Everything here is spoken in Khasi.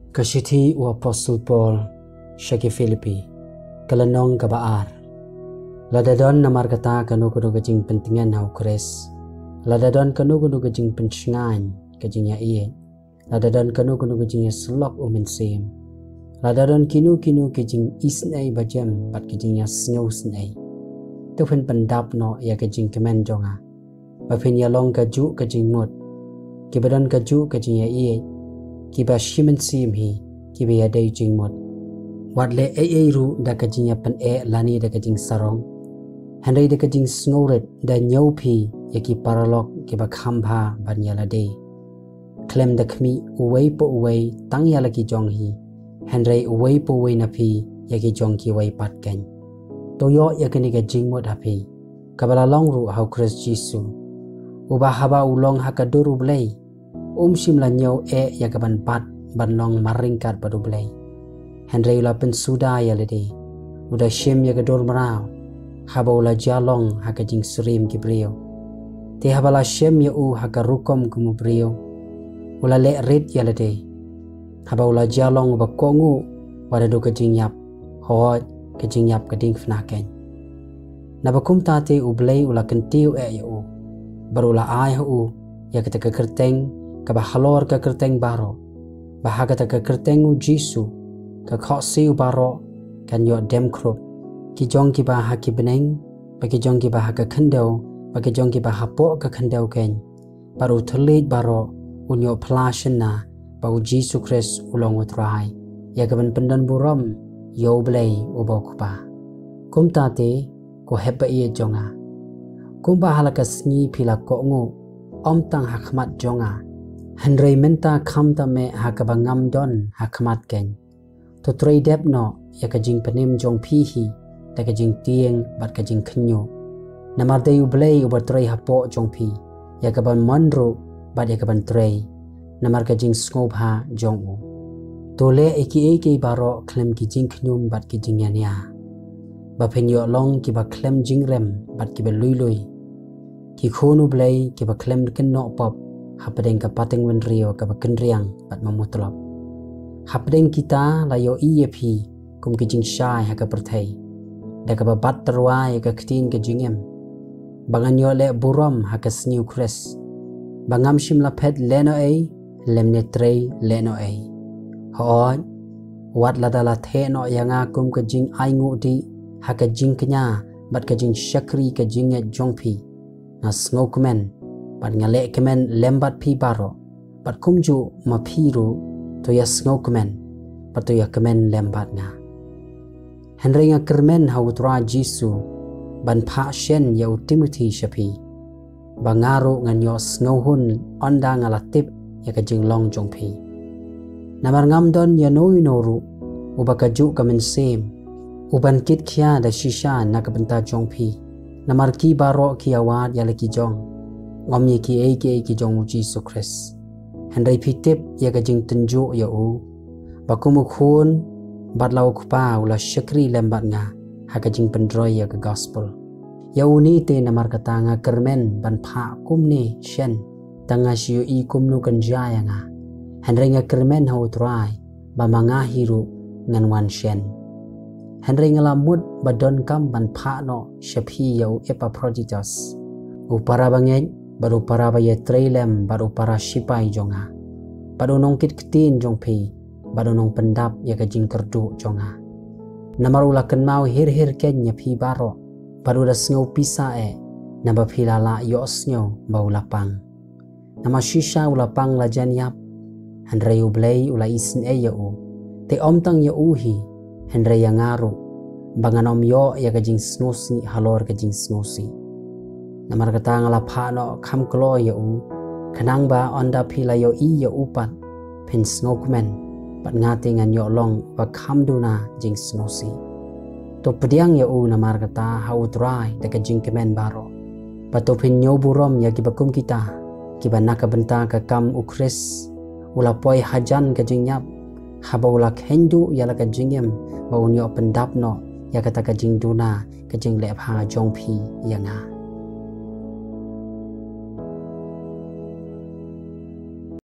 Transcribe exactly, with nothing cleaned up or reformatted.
Ka shithi u Apostol Paul sha ki Philippi, ka lynnong kaba ar. Lada don namar kata kano kano ka jingpyntngen ha u Khrist, lada don kano kano ka jingpynshngaiñ, ka jingïaieit, lada don kano kano ka jingïasyllok u Mynsiem, lada don kino kino ki jingisynei bajem bad ki jingïasngewsynei, to phin pyndap noh ïa ka jingkmen jong nga, ba phin ïalong kajuh ka jingmut, kiba don kajuh ka jingïaieit, kiba shi mynsiem hi, kiba ïadei jingmut. Wat leh ei ei ruh da ka jingïapyneh lane da ka jingsarong, hynrei da ka jingsngewrit da ñiew phi ïa ki paralok kiba kham bha ban ïa lade. Khlem da khmih uwei pa uwei tang ïa la ki jong hi, hynrei uwei pa uwei na phi ïa ki jong kiwei pat keiñ. To ïoh ïa kane ka jingmut ha phi, kaba la long ruh ha u Khrist Jisu, uba haba u long ha ka dur U Blei, um shym la ñiew eh ïa ka ban bat ban long marryngkat bad U Blei. Hynrei u la pynsuda ïa lade, u da shim ïa ka dur mraw, haba u la jia long ha ka jingsyriem ki briew. Te haba la shem ïa u ha ka rukom kum u briew, u la leh rit ïa lade, haba u la jia long uba kohnguh wat haduh ka jingïap, hooid, ka jingïap ka diengphna keiñ. Naba kumta te U Blei u la kyntiew eh ïa u, bad u la ai ha u ïa kata ka kyrteng kaba halor ka kyrteng baroh, ba ha kata ka kyrteng u Jisu ka khohsiew baroh kan ïoh dem khrup, ki jong kiba ha ki bneng, bad ki jong kiba ha ka khyndew, bad ki jong kiba hapoh ka khyndew keiñ, bad u thylliej baroh un ïoh phla shynna ba u Jisu Khrist u long u Trai, ïa ka ban pyndonburom ïa U Blei uba u Kpa. Kumta te, ko hep ba ïeit jong nga, kumba ha la ka sngi phi la kohnguh, ym tang ha khmat jong nga, hynrei mynta khamtam eh ha kaba ngam don ha khmat keiñ, to trei dep noh ïa ka jingpynim jong phi hi da ka jingtieng bad ka jingkhynñiuh. Namar dei U Blei uba trei hapoh jong phi ïa ka ban mon ruh bad ïa ka ban trei, namar ka jingsngewbha jong u. To leh ïa kiei kiei baroh khlem ki jingkhñium bad ki jingïania, ba phin ïoh long kiba khlem jingrem bad kiba lui lui, ki khun U Blei kiba khlem kynnoh pop hapdeng ka pateng bynriew kaba kynriang bad mamutlop, hapdeng kita la ïohi ïa phi kum ki jingshai ha ka pyrthei, da kaba bat tyrwa ïa ka ktien ka jingim, ba ngan ïoh leh burom ha ka sngi u Khrist, ba ngam shym la phet lehnohei lymne trei lehnohei. Hooid, wat lada la theh noh ïa nga kum ka jingainguh dih ha ka jingkñia bad ka jingshakri ka jingngeit jong phi, nga sngewkmen bad nga leh kmen lem bad phi baroh, bad kumjuh ma phi ruh, to ïasngewkmen bad to ïakmen lem bad nga. Hynrei nga kyrmen ha u Trai Jisu ban phah shen ïa u Timothi sha phi, ba nga ruh ngan ïoh sngewhun ynda nga la tip ïa ka jinglong jong phi. Namar ngam don ïano ïano ruh uba kajuh ka mynsiem, u ban kit khia da shisha na ka bynta jong phi. Namar ki baroh ki ïawad ïa la ki jong, ym ïa kiei kiei ki jong u Jisu Khrist. Hynrei phi tip ïa ka jingtynjuh ïa u, ba kum u khun bad la u kpa u la shakri lem bad nga ha ka jingpyndroi ïa ka gospel. Ïa une te namar kata nga kyrmen ban phah kumne shen, tang nga shu ïohi kumno kan jia ïa nga. Hynrei nga kyrmen ha u Trai ba ma nga hi ruh ngan wan shen. Hynrei nga la mut ba donkam ban phah noh sha phi ïa u Epaphroditus, u para bangeit bad u para ba ïatrei lem bad u para shipai jong nga, bad u nongkit ktien jong phi, bad u nongpyndap ïa ka jingkyrduh jong nga. Namar u la kynmaw hir hir keiñ ïa phi baroh, bad u da sngew pisa eh, naba phi la lah ïohsngew ba u la pang. Namar shisha u la pang la jan ïap, hynrei U Blei u la isynei ïa u, te ym tang ïa u hi, hynrei ïa nga ruh, ba ngan ym ïoh ïa ka jingsngewsih halor ka jingsngewsih. Namar kata nga la phah noh kham kloi ïa u, khnang ba ynda phi la ïohi ïa u pat, phin sngewkmen, bad nga te ngan ïoh long ba kham duna jingsngewsih. To pdiang ïa u namar kata ha u Trai da ka jingkmen baroh, bad to phin ñiew burom ïa kiba kum kita, kiba na ka bynta ka kam u Khrist u la poi hajan ka jingïap, haba u la kheiñ duh ïa la ka jingim, ba un ïoh pyndap noh ïa kata ka jingduna ka jingleh bha jong phi ïa nga.